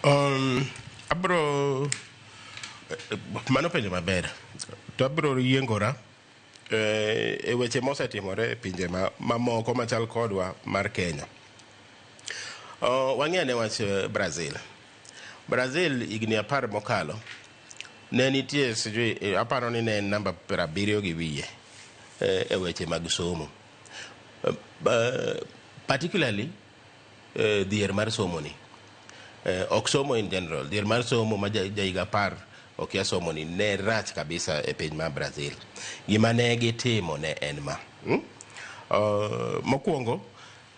Abro mano penjo maber to abro yiengora e weche mosetimore e pinje mamoko machal kodwa mar Kenya. Wang'e ane wach Brazil. Brazil higni 10 mokalo ne nitie, sijui, aparo ni ne en namba 70 gi wiye e weche mag somo. Particularly dhier mar somo ni. Ok somo in general, dhier mar somo ma ja higa 10 okia somo ni ne rach kabisa e piny mar Brazil. Gima ne gitimo ne en ma. Mokwongo,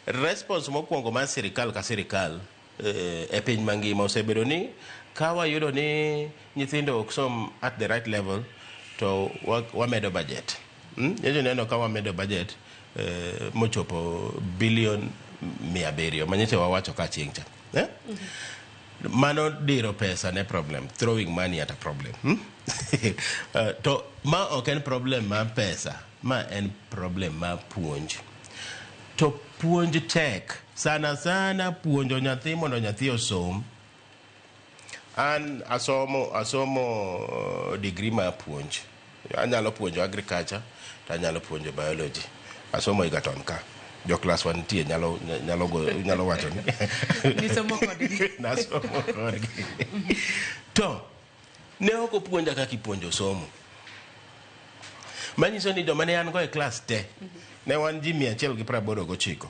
response mokwongo mar sirikal ka sirikal e piny mangima osebedo ni ka wayudo ni nyithindo ok som at the right level to wamedo budget. Nyocha neno ka wamedo budget mochopo bilion 700 manyocha wawacho ka chieng' cha. Eh? Mano diro pesa ne problem, throwing money at a problem. To ma ok en problem mar pesa, ma en problem mar puonj. To puonj tek, sana sana puonjo nyathi mondo nyathi osom. An asomo degree mar puonj. Anyalo puonjo agriculture to anyalo puonjo biology. Asomo Egerton ka. Jo klas wa nitie nyalo wacho ni Nisomo kodgi. Nasomo kodgi. To ne ok opuonja kaka ipuonjo somo. Manyiso ni joma ne an go e klas te ne wan ji 189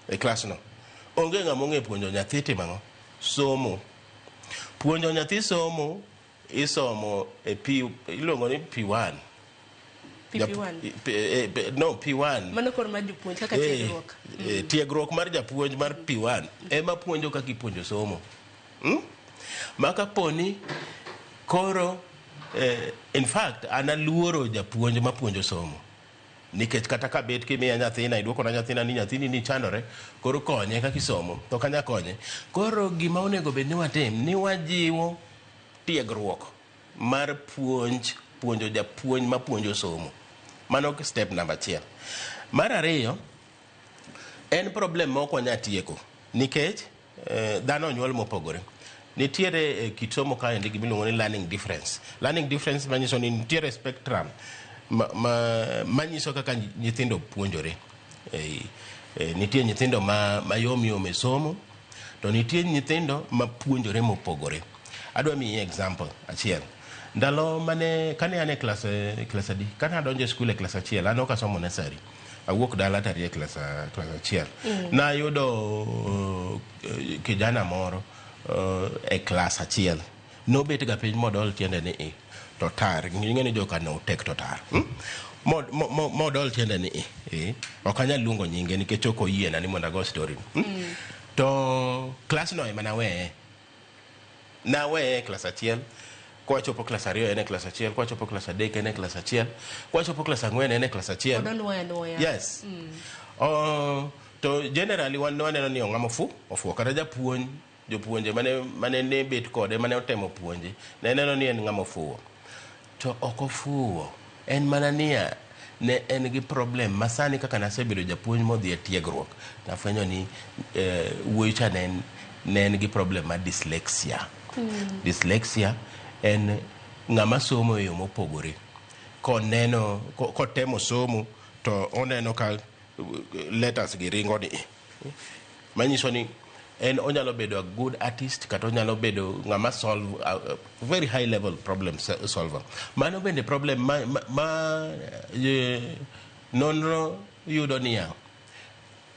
e klas no. Onge ng'ama ong'e puonjo nyathi timo ang'o? Somo. Puonjo nyathi somo isomo e P, iluongo ni P1. PP1. No, P1. Mano koro mar jopuonj kaka tiegruok. Tiegruok mar japuonj mar P1 ema puonjo kaka ipuonjo somo. Ma kaponi koro in fact an aluoro japuonj mapuonjo somo. Nikech kata ka bet kimiya nyathina, iduokona nyathina ni nyathini ni chandore, koro konye kaka isomo, to ok anyal konye. Koro gima onego bed ni watim, ni wajiwo tiegruok mar puonj, puonjo japuonj mapuonjo somo. Mano step namba 1. Mar ariyo, en problem ma ok wanyal tieko, nikech dhano onyuol mopogore. Nitiere kit somo kaendi gima iluongo ni learning difference. Learning difference manyiso ni nitiere spectrum manyiso kaka nyithindo puonjore. Nitie nyithindo ma yom yom e somo, to nitie nyithindo ma puonjore mopogore. Adwa miyi example achiel. Ndalo mane kane an e klas adi? Kane adonjo e skul e klas 1, an ok asomo nursery. Awuok dala to ariyo e klas 1. Nayudo kijana moro e klas 1. Nobet ga piny modol tiende ni i to tar. Ing'e ni joka no tek to tar. Modol tiende ni i. Ok anyal luongo nyinge nikech ok oyiena ni mondo ago story. To klas no ema naweye. Naweye e klas 1. Kwachopo klas 2 en e klas 1, kwachopo klas 3 en e klas 1, kwachopo klas 4 en e klas 1. Pod onuoyo anuoya. Yes. To generally wan waneno ni ong'ama ofuo kata japuonj, jopuonje mane ne bet kode, mane otemo puonje, ne neno ni en ng'ama ofuwo. To ok ofuwo. En mana niya, ne en gi problem ma sani kaka nasebedo japuonj modhi e tiegruok, nafwenyo ni wuoyi cha ne en gi problem mar dyslexia. Dyslexia en ng'ama somo e yo mopogore. Koneno, kotemo somo to oneno ka letters gi ringo ni. Manyiso ni en onyalo bedo a good artist kata onyalo bedo ng'ama solve a very high level problem solver. Mano bende problem ma nonro yudo niya,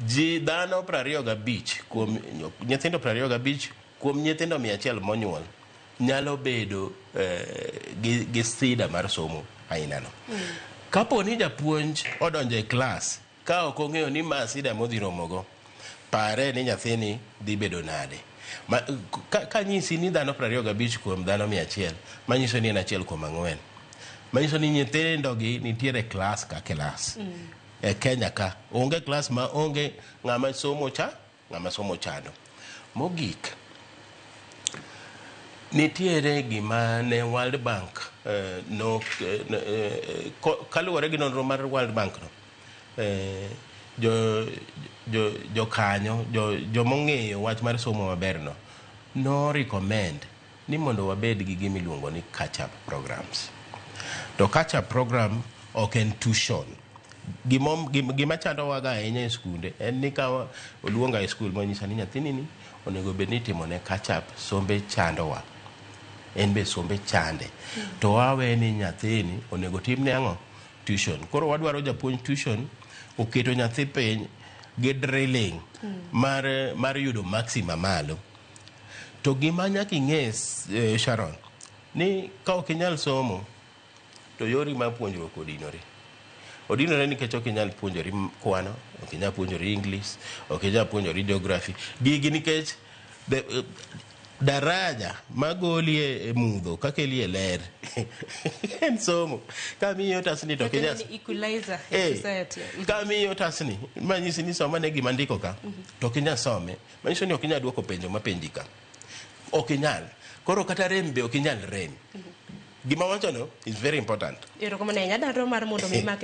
ji dhano 25 kuom nyithindo 25 kuom nyithindo 100 monyuol nyalo bedo gi sida mar somo ainano. Kapo ni japuonj odonjo e klas ka ok ong'eyo ni ma sida modhi romogo, pare ni nyathini dhi bedo nade. Ka nyisi ni dhano 25 kuom dhano 100, manyiso ni en 1 kuom 4. Manyiso ni nyithindo gi nitiere klas ka klas. E Kenya ka onge klas ma onge ng'ama somo cha, ng'ama somo chando. Mogik, nitiere gima ne World Bank no, kaluwore gi nonro mar World Bank no, jokanyo, jomong'eyo wach mar somo maber no, No recommend ni mondo wabed gi gima iluongo ni catch up programs. To catch up program ok en tuition. Gima chandowaga ahinya e skunde en ni ka oluonga e skul monyisa ni nyathini ni onego bed ni itimone catch up, sombe chandowa. En be sombe chande. To wawe ni nyathini onego timne ang'o? Tuition. Koro wadwaro japuonj tuition oketo nyathi piny gi drilling mar yudo maksi mamalo. To gima nyaka ing'e, Sharon, ni ka ok inyal somo to yori mar puonjruok odinore. Odinore nikech ok inyal puonjori kwano, ok inyal puonjori English, ok inyal puonjori geography. Gigi nikech daraja magoli e mudho kakeli e ler en somo. Kamiyi otasni to ok inyal Ni equalizer e society. Kamiyi otasni manyisi ni soma ne gima ndiko ka to ok inyal some, manyiso ni ok inyal duoko penjo mapenji ka. Ok inyal. Koro kata rem be ok inyal rem. Gima wachono is very important. Erokamano ahinya. Adwaro mar mondo mi imake.